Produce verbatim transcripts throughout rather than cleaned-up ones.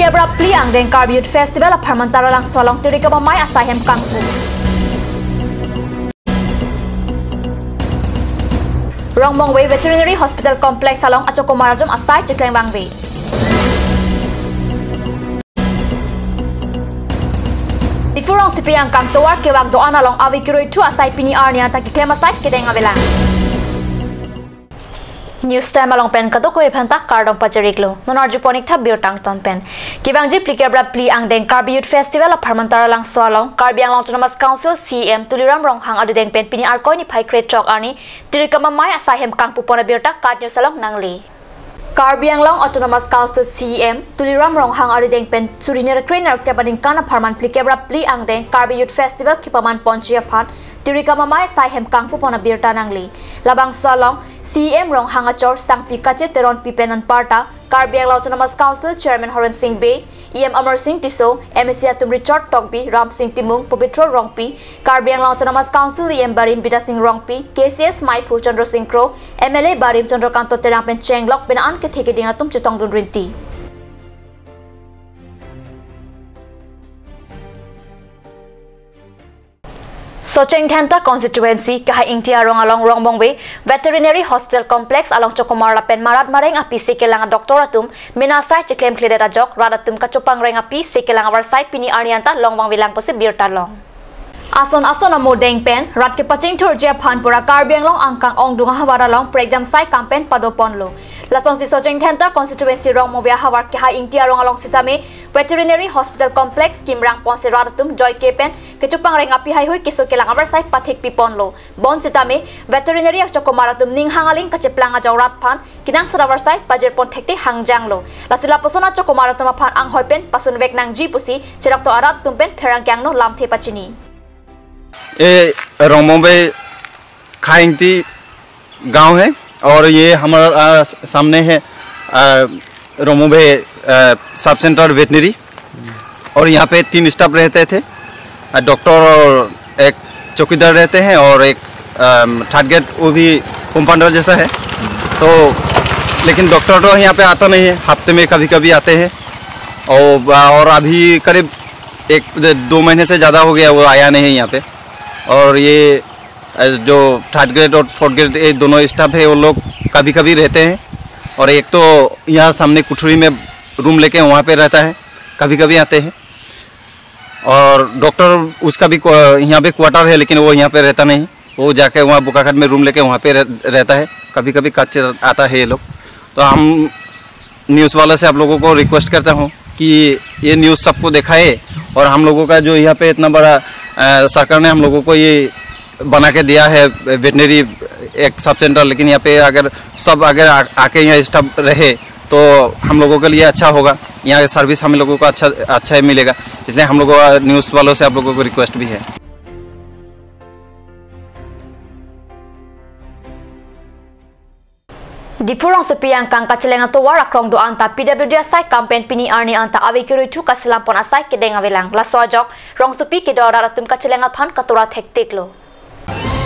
Phlikep ra phli angdeng Karbi Youth Festival apharman Taralangso along Tiri Kamamai asai hem kangpu. Rongmongve Veterinary Hospital Complex along achokomar atum asai chiklem vangve. Diphu rongsopi angkang tovar kevak do-an along ave kiroithu asai pini arni anta keklem asai kedeng avelang. News Time along pen kadokave aphanta kardom pajir-iklo. Non arjupon-ik tha birta angton pen. Kevangji phlikep ra phli angdeng Karbi Youth Festival apharman Taralangso along Karbi Anglong Autonomous Council C E M Tuliram Ronghang adudeng pen pini Arkoi niphai krethrok arni Tiri Kamamai asai hem kangpupon abirta KAT News along nangli. Karbi Anglong Autonomous Council C E M Tuliram Ronghang adudeng pen suri hini ra kre nerkep aningkan apharman phlikep ra phli angdeng Karbi Youth Festival kepaman ponji aphan Tiri Kamamai asai hem kangpupon abirta nangli. Labangso along C E M Ronghang achor Sangpi Kache Teronpi pen anparta Karbi Anglong Autonomous Council Chairman Horen Sing Bey, E M Amar Sing Tisso, M A C atum Richard Tokbi, Ram Sing Timung, Pobitro Rongpi, Karbi Anglong Autonomous Council E M barim Bidya Sing Rongpi, K C S maiphu Chandra Sing Kro, M L A barim Chandra Kanto Terang pen chenglok penang an kethe keding atum chetongdun rinti. Socheng Dhenta Constituency, Kehai Ingti arong along Rongmongve Veterinary Hospital Complex along chokomar lapen marat mareng api si kelang a-doctor atum mena asai chiklemkledet ajok rat atum kachopangreng api si kelang avarsai pini arni anta longvangvelang pusi birta long. Ason ason amodeng pen rat kepachingthurji aphan pura Karbi Anglong angkang ongdung ahavar along prekjam sai kam pen padoponlo. Lasonsi Socheng Dhenta Constituency Rongmongve ahavar Kehai Ingti arong along sitame Veterinary Hospital Complex kimrang ponsi rat atum joike pen kechopangreng api heihui keso kelang avarsai pathikpiponlo. Bonsitame veterinary achokomar atum ninghang aling kacheplang ajok rat aphan kenangsot avarsai pajirpon thekte hangjanglo. Lasi lapuson achokomar atum aphan anghoi pen pasunvek nangji pusi cheroktok arat atum pen pherangke angno lamthe pachini. ये रोंगमोंगवे कहाई इंगती गांव है और ये हमारा, आ, सामने है, आ, रोंगमोंगवे, आ, सब सेंटर वेटनरी। और यहाँ पे तीन स्टाफ रहते थे, आ, डॉक्टर और एक चौकीदार रहते हैं और एक, अम, थर्ड ग्रेड, वो भी कंपाउंडर जैसा है। तो लेकिन डॉक्टर तो यहाँ पे आता नहीं है, हफ्ते में कभी-कभी आते हैं। और, और अभी करीब एक, दो महीने से ज़्यादा हो गया, वो आया नहीं है यहाँ पे। और ये, अ, जो थर्ड ग्रेड और फोर्थ ग्रेड, ये दोनों स्टाफ है, वो लोग कभी-कभी रहते हैं। और एक तो यहाँ सामने कुठरी में रूम लेके वहाँ पे रहता है, कभी-कभी आते हैं। और डॉक्टर उसका भी क्वा-, यहाँ पे क्वार्टर है, लेकिन वो यहाँ पे रहता नहीं, वो जाके वहाँ बोकाखाट में रूम लेके वहाँ पे रह-, रहता है। कभी-कभी कच्चे आता है ये लोग। तो हम न्यूज़ वालों से आप लोगों को रिक्वेस्ट करता हूँ कि ये न्यूज़ सबको दिखाए और हम लोगों का जो यहाँ पे इतना बड़ा, अ, सरकार ने हम लोगों को ये बना के दिया है वेटनरी एक सब सेंटर, लेकिन यहाँ पे अगर सब अगर आ-, आके यहाँ स्टाफ रहे तो हम लोगों के लिए अच्छा होगा, यहाँ की सर्विस हम लोगों को अच्छा, अच्छा ही मिलेगा। इसलिए हम लोगों का न्यूज़ वालों से आप लोगों को रिक्वेस्ट भी है। Diphu rongsopi angkang kacheleng atovar akrong do-an ta P W D asai kam pen pini arni anta ave kiroithu kaselampon asai kedeng avelang. Laso ajok rongsopi kedo arat atum kacheleng aphan katura thektiklo.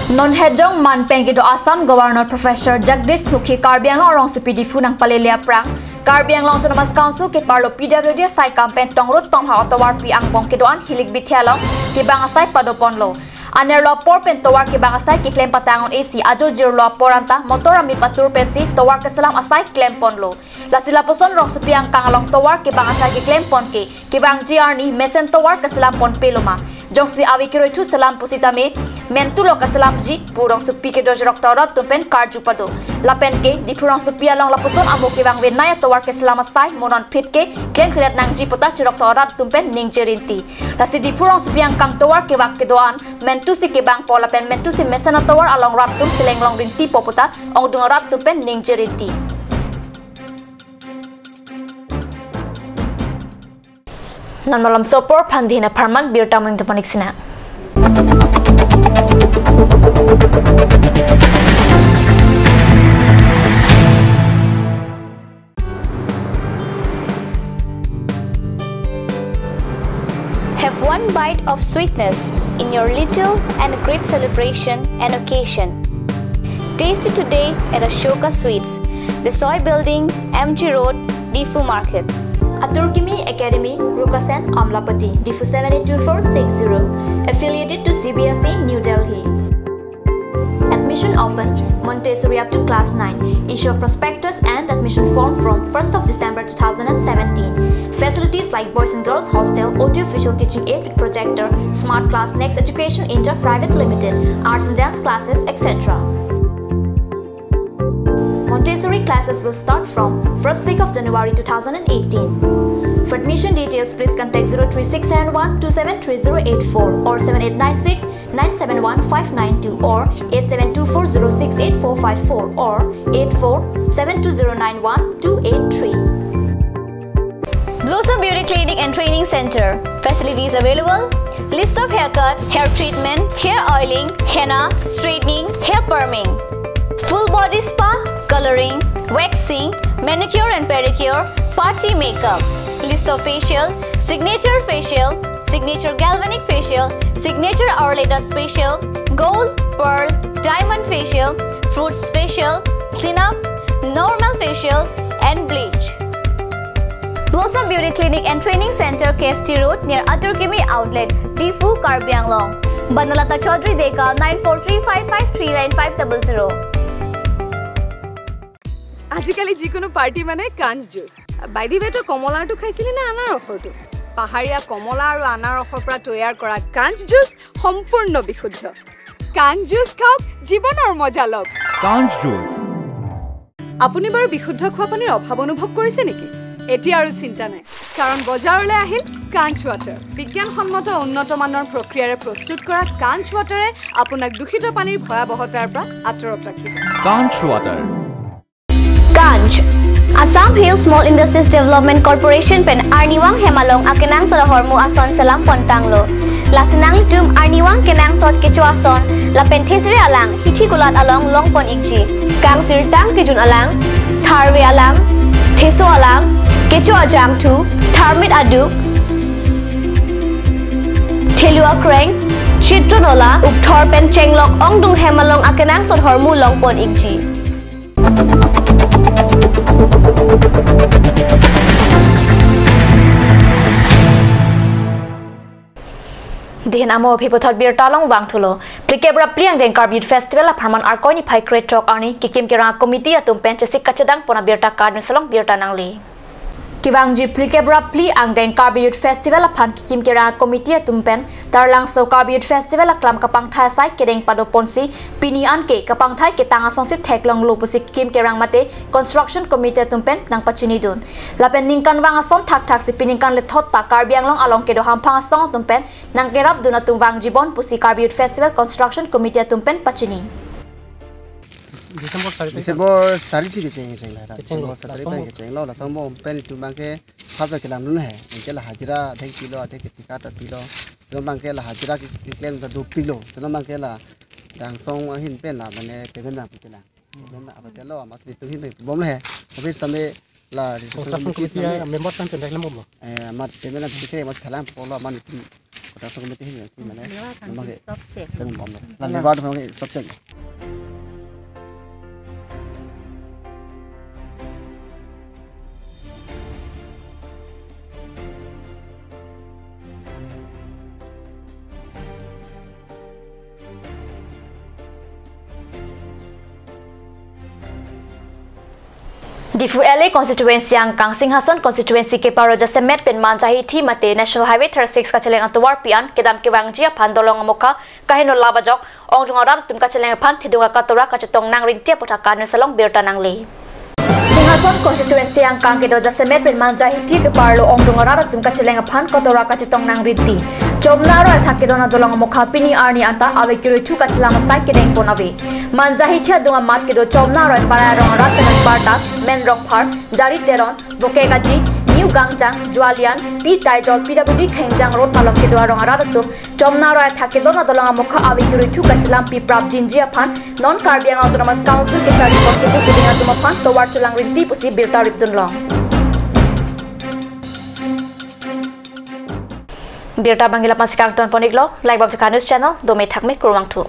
Non hetjong man pen kedo Assam Governor Professor Jagdish Mukhi Karbi Anglong arongsopi Diphu nangpalele aphrang Karbi Anglong Autonomous Council keparlo P W D asai kam pen tongrut tongha atovarpi angbong kedo-an Hilik Bithi along kebang asai padoponlo. Anerlo apor pen tovar kebang asai keklem patang un-esi ajo jirlo apor anta motor amei patur pensi tovar keselam asai klemponlo. Lasi lapuson rongsopi angkang along tovar kebang asai keklempon ke kevangji arni mesen tovar keselamponpeloma. Jongsi ave kiroithu selam pusitame mentulo keselamji pu rongsopi kedo cheroktok arat atum pen karju pado. Lapen ke Diphu rongsopi along lapuson amo kevangve nai atovar keselam asai mo non phit ke klemkledet nangji puta cheroktok arat atum pen ningje rinti. Lasi Diphu rongsopi angkang tovar kevak kedo-an mentusi kebangpo lapen mentusi mesen atovar along rat atum chelenglong rintipo puta ongdung arat atum pen ningje rinti. Non malom so apor aphan dina apharman birta mung tupanik sina. Have one bite of sweetness in your little and great celebration and occasion. Taste it today at Ashoka Sweets, Desoi Building, M G Road, Diphu Market. Atur Kimi Academy, Rukasen, Amlapatti, Diphu seven eight two four six zero. Affiliated to C B S E, New Delhi. Admission open, Montessori up to class nine. Issue of prospectus and admission form from first of December two thousand and seventeen. Facilities like boys and girls hostel, audio visual teaching aid with projector, smart class, Next Education India Private Limited, arts and dance classes, et cetera. Montessori classes will start from first week of January two thousand and eighteen. For admission details, please contact zero three six seven one two seven three zero eight four or seven eight nine six nine seven one five nine two or eight seven two four zero six eight four five four or eight four seven two zero nine one two eight three. Blossom Beauty Clinic and Training Center. Facilities available: lips of haircut, hair treatment, hair oiling, henna, straightening, hair perming, full body spa, coloring, waxing, manicure and pedicure, party makeup, lips of facial, signature facial, signature galvanic facial, signature Ayurveda facial, gold, pearl, diamond facial, fruits facial, cleanup, normal facial, and bleach. Blossom Beauty Clinic and Training Center, K S T Road, near Atur Kimi Outlet, Diphu, Karbi Anglong. Banalata Chaudhary Deka, nine four three five five three nine five double zero. আজিকালি যিকোনো পাৰ্টি মানে কাঞ্চ juice. By the ৱে, তো কমলাৰটো খাইছিলি নে আনাৰসৰটো? পাহাৰীয়া কমলা আৰু আনাৰসৰ পৰা তৈয়াৰ কৰা কাঞ্চ জুচ সম্পূৰ্ণ বিশুদ্ধ। কাঞ্চ জুচ খাওক, জীৱনৰ মজা লওক। কাঞ্চ জুচ। আপুনি বাৰু বিশুদ্ধ খোৱা পানীৰ অভাৱ অনুভৱ কৰিছে নেকি? এতিয়া আৰু চিন্তা নাই, কাৰণ বজাৰলৈ আহিল কাঞ্চ ৱাটাৰ। বিজ্ঞানসন্মত উন্নত মানৰ প্ৰক্ৰিয়াৰে প্ৰস্তুত কৰা কাঞ্চ ৱাটাৰে আপোনাক দূষিত পানীৰ ভয়াৱহতাৰ পৰা আঁতৰত ৰাখিব। কাঞ্চ water. Kanch, Assam Hill Small Industries Development Corporation pen arnivang hem along akenangsot ahormu ason selam pon tanglo. Lasi nanglitum arnivang kenangsot kecho ason lapen thesere alang hithi kulat along longpon ikji. Kangsirtang kejun alang, tharve alang, theso alang, kecho ajangthu, tharmit aduk, thelu akreng, chitro nola, ukthor pen chenglok ongdung hem along akenangsot ahormu longpon ikji. Dihin amo aphi puthot birta along vangthulo. Phlikep ra phli angdeng Karbi Youth Festival apharman Arkoi niphai krethrok arni kekim kerang committee atum pen chesik kachedang pon abirta Karbi News along birta nangli. Kevangji phlikep ra phli angdeng Karbi Youth Festival aphan kekim kerang committee atum pen Taralangso Karbi Youth Festival aklam kapangthai asai kedeng pado ponsi pini anke kapangthai ketang asonsi theklonglo pusi kekim kerang mate construction committee atum pen nangpachinidun. Lapen ningkanvang ason thakthak si piningkan lethot ta Karbi Anglong along kedo hamphang asong atum pen nangkerapdun atum vangji bon pusi Karbi Youth Festival Construction Committee atum pen pachini. December sari si kecheng, kecheng la, kecheng lo, December sari lason pen mo. Kecheng lo, lason mo pen itum abangke hap kelang dun he. Anke la hajira adheng pilo, adheng ke thika ta pilo. Itum abangke la hajira ke, keklem ta dopiklo. Itum abangke la Dangsong ahin pen la mane payment nangpi kelang. Payment apa telo, amat itum ahin pen bomlo he. Tapi sampai la construction committee ya, member kan pendek lembom lo. Eh, amat payment nangpi ke amat thalang polo amat itum construction committee ahin ya, mane. Memang ke stop check. Kan bomlo. La labour memang ke stop check. Diphu L A constituency angkang Singhason constituency keparo jasemet pen Manjahithi mate National Highway thirty-six kacheleng atovarpi an kedam kevangji aphan dolong amokha kaheno lap ajok ongdung arat atum kacheleng aphan thedung akatora kachetong nangrinti aphuthak Karbi News along birta nangli. Singhason constituency angkang kedo jasemet pen Manjahithi keparlo ongdung arat atum kacheleng aphan kotora kachetong nangrinti. Chomna aroi athak kedona dolong amokha pini arni anta ave kiroithu kaselam asai kedeng pon ave. Manjahithi adung amat kedo Chomna aroi parai arong arat pen anparta, Men Rongphar, Jari Teron, Bokekaji, New Gangjang, Jualian, P Taijol, P W D Khengjang Road malom kedo arong arat atum Chomna aroi athak kedona dolong amokha ave kiroithu kaselam pi prapjinji aphan non Karbi Anglong Autonomous Council kechari pon kepu keding atum aphan tovar chelangrinti pusi birta ripdunlong. Birta abang la-an pensi kangton pon iklo, Laibom Chakha News Channel, dome thakme kurvangthu.